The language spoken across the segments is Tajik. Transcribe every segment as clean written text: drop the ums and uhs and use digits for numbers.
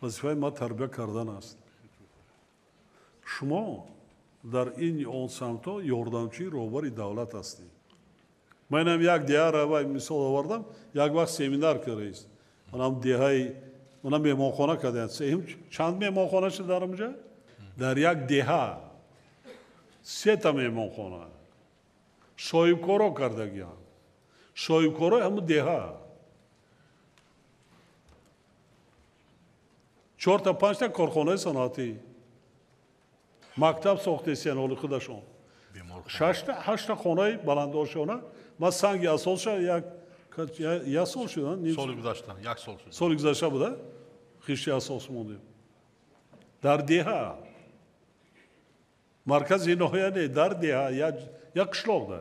Вазифаи ма тарбия кардан аст. Шумо дар ин он самтҳо ёрдамчии роҳбари давлат ҳастед. Ман инам як деҳаро вай мисол овардам, як вақт семинар кардаист. Манам деҳаи, манам меҳмонхона кардаанд. Чанд меҳмонхона шуд дар онҷа? Дар як деҳа сета меҳмонхона. Соҳибкоро кардагианд. Соҳибкорои ҳамун деҳа. 4 та 5 та корхонаи саноатӣ. Мактаб сохтесиян ҳоли худашон. 6 та 8 та хонаи баландошёна. Ман санги асосша як сол шуд. Соли гузашта, як сол шуд. Соли гузашта буда? Хишти асос мондем. Дар деҳа. Маркази ноҳия не, дар деҳа, як қишлоқ да.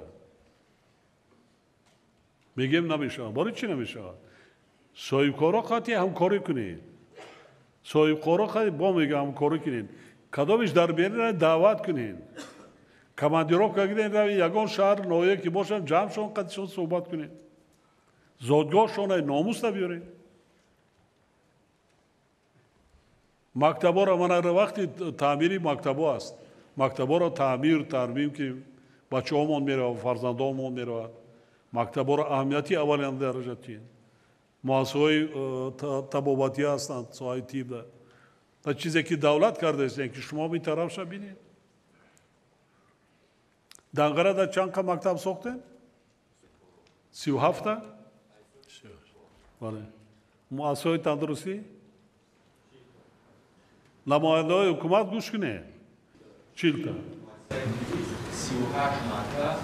Мегем намешавад. Барои чӣ намешавад? Соҳибкоро қатъи ҳамкорӣ кунед. Соҳибкоро қатъи бо мегӯям ҳамкорӣ кунед. Кадомиш дар берун даъват кунед. Командировка гиред, равед ягон шаҳр, ноҳия ки бошанд, ҷамъшон, қатъишон суҳбат кунед. Зодгоҳшон номус набиёред. Мактабҳоро ман вақти таъмири мактабҳо аст. Мактабҳоро таъмир, тармим ки бачаҳомон меравад, фарзандҳомон меравад. Мактабҳоро аҳамияти аввалин дараҷа тиҳед. Муассисаҳои табобатӣ ҳастанд, соҳаи тиб. Та чизе ки давлат кардааст, ки шумо ин тарафша бинед. Данғарада чанд қа мактаб сохтем? 37 та? Бале. Муассисаҳои тандурустӣ? Намояндаҳои ҳукумат гӯш кунед. 40 та. 38 мактаб,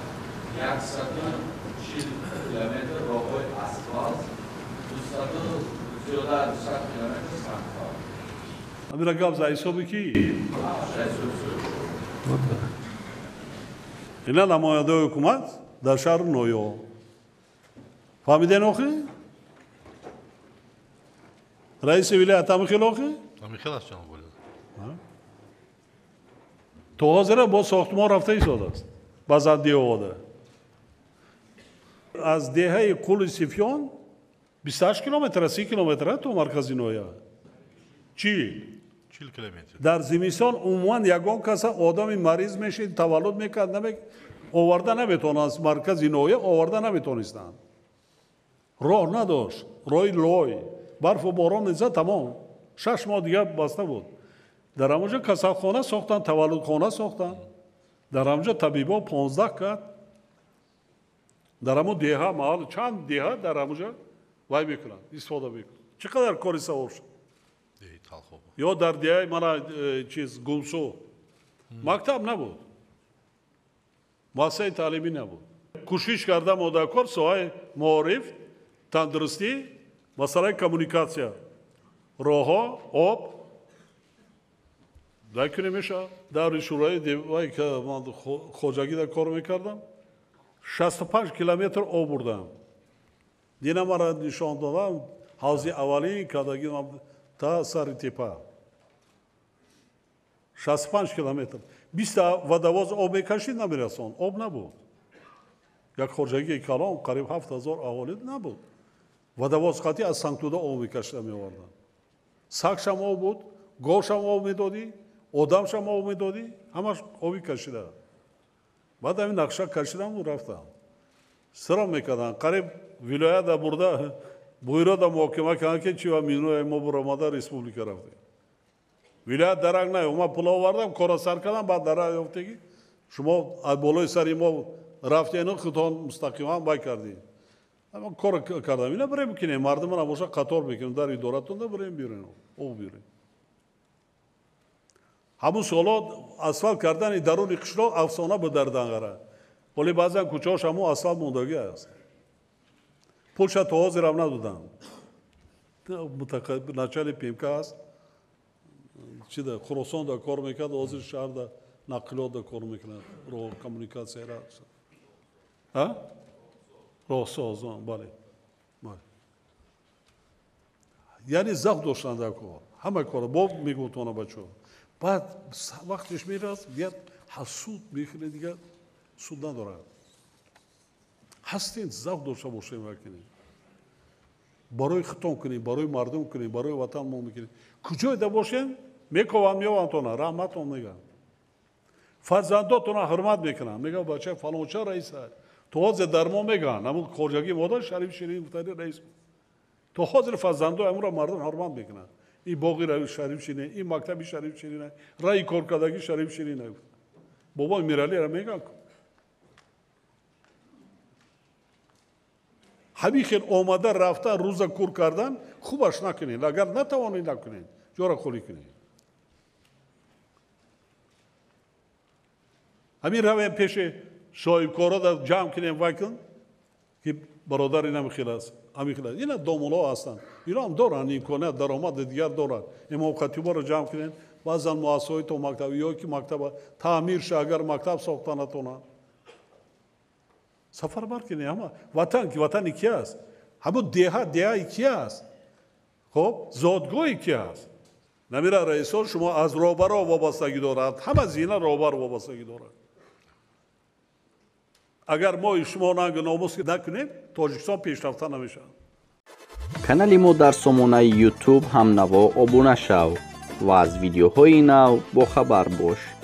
140 километр роҳҳои асфалт, 200 зиёда аз 200 километр сангфалт. Ҳамира гап за ҳисоби ки? Ина намояндаҳои ҳукумат дар шаҳру ноҳияҳо. Фаҳмиден охи? Раиси вилоят ҳамихел охи? Ҳамихел аст, ҷаноб Олӣ. То ҳозира бо сохтмон рафта истодааст. Баъзан деҳода. Аз деҳаи Қули Сифён 28 километр, 30 километр то маркази ноҳия. 40. 40 километр. Дар зимистон умуман ягон каса одами мариз мешид, таваллуд мекард, оварда наметавонад, аз маркази ноҳия оварда наметавонистанд. Роҳ надошт, роҳи лой, барфу борон мезад, тамом. 6 моҳ дигар баста буд. Дар ҳамонҷо касалхона сохтанд, таваллудхона сохтанд. Дар ҳамонҷо табибо 15 кард. Дар ҳамон деҳа, маҳал чанд деҳа дар ҳамонҷо вай мекунанд, истифода мекунанд. Чӣ қадар кори савоб шуд? Ё дар деҳаи мана чиз Гумсу мактаб набуд, муассисаи таълимӣ набуд. Кӯшиш карда модакор соҳаи маориф, тандурустӣ, масъалаи коммуникатсия, роҳҳо, об дай кунем мешавад. Даври шӯрои вай ки ман хоҷагида кор мекардам, 65 километр об бурдам. Дина мара нишон додам, ҳавзи аввалин кардагӣ та сари тепа. 65 километр. 20 водовоз об мекашид, намерасон. Об набуд. Як хоҷагии калон, қариб 7000 аҳолӣ набуд. Водовоз қатъи аз Сангтуда об мекашида меоварданд. Сагшам об буд, говшам об медодӣ, одамшам об медодӣ, ҳамаш оби кашида. Баъд ҳамин нақша кашидаму рафтам. Сиро мекарданд. Қариб вилоята бурда, буйрода муҳокима карданд, ки чи ва минои мо буромада республика рафтем. Вилоят дарак наёфт. Ман пул овардам, кора сар кардам, баъд дарак ёфте ки шумо аз болои сари мо рафтену худтон мустақиман бай кардед. Ман кор кардам. Ина бирем кинем, мардумона боша қатор мекунем, дар идоратонда бирем биёрем, об биёрем. Ҳамун солҳо асфалт кардани даруни қишлоқ афсона буд дар Данғара. Вале баъзан кӯчаҳош ҳамун асфалт мондагӣ аст. Пулша то ҳозирам надодам. Начали ПМК аст. Чида Хуросонда кор мекард, ҳозир шаҳрда нақлиётда кор мекунад, роҳ коммуникатсияра. А? Роҳсозон, бале. Бале. Яъне завқ доштанд дар кор. Ҳама кор бо мегуфтона бачаҳо. Баъд вақтиш мерасад, дигар ҳасуд мехӯред, дигар суд надорад. Ҳастем, завқ дошта бошем вакини. Барои худтон кунед, барои мардум кунед, барои ватан мо мекунед. Куҷоеда бошем, мековам, меёвам, раҳматон мегӯям. Фарзандотона ҳурмат мекунанд. Мегӯянд бача фалонча раис аст. То ҳозир дар мо мегӯянд, ҳамун хоҷагии модар Шариф Ширин гуфтари раис. То ҳозир фарзандо ҳамуро мардум ҳурмат мекунанд. Ин боғи Шариф Ширин, ин мактаби Шариф Ширин, раи коркардаги Шариф Ширин. Бобои Миралиро мегӯянд. Ҳамин хел омада рафта рӯза кур кардан хубаш накунед. Агар натавонед накунед, ҷора холӣ кунед. Ҳамин равем пеши соҳибкоро ҷамъ кунем, вай кун ки бародар инам хел аст, ҳамин хел аст. Ина домулло ҳастанд, ино ҳам доранд имконият, даромади дигар доранд. Имом хатиборо ҷамъ кунем, баъзан муассисаҳои то мактаб ё ки мактаба таъмир ша, агар мактаб сохта натонанд. Сафарбар кунем ҳама. Ватан ки ватани ки аст? Ҳамун деҳа деҳаи ки аст? Хоб, зодгоҳи ки аст? Намира раисон шумо аз роҳбаро вобастагӣ дорад, ҳама зина роҳбар вобастагӣ дорад. Агар мо шумо нангу номус накунем, Тоҷикистон пешрафта намешавад. Канали мо дар сомонаи YouTube ҳамнаво обуна шав ва аз видеоҳои нав бохабар бош.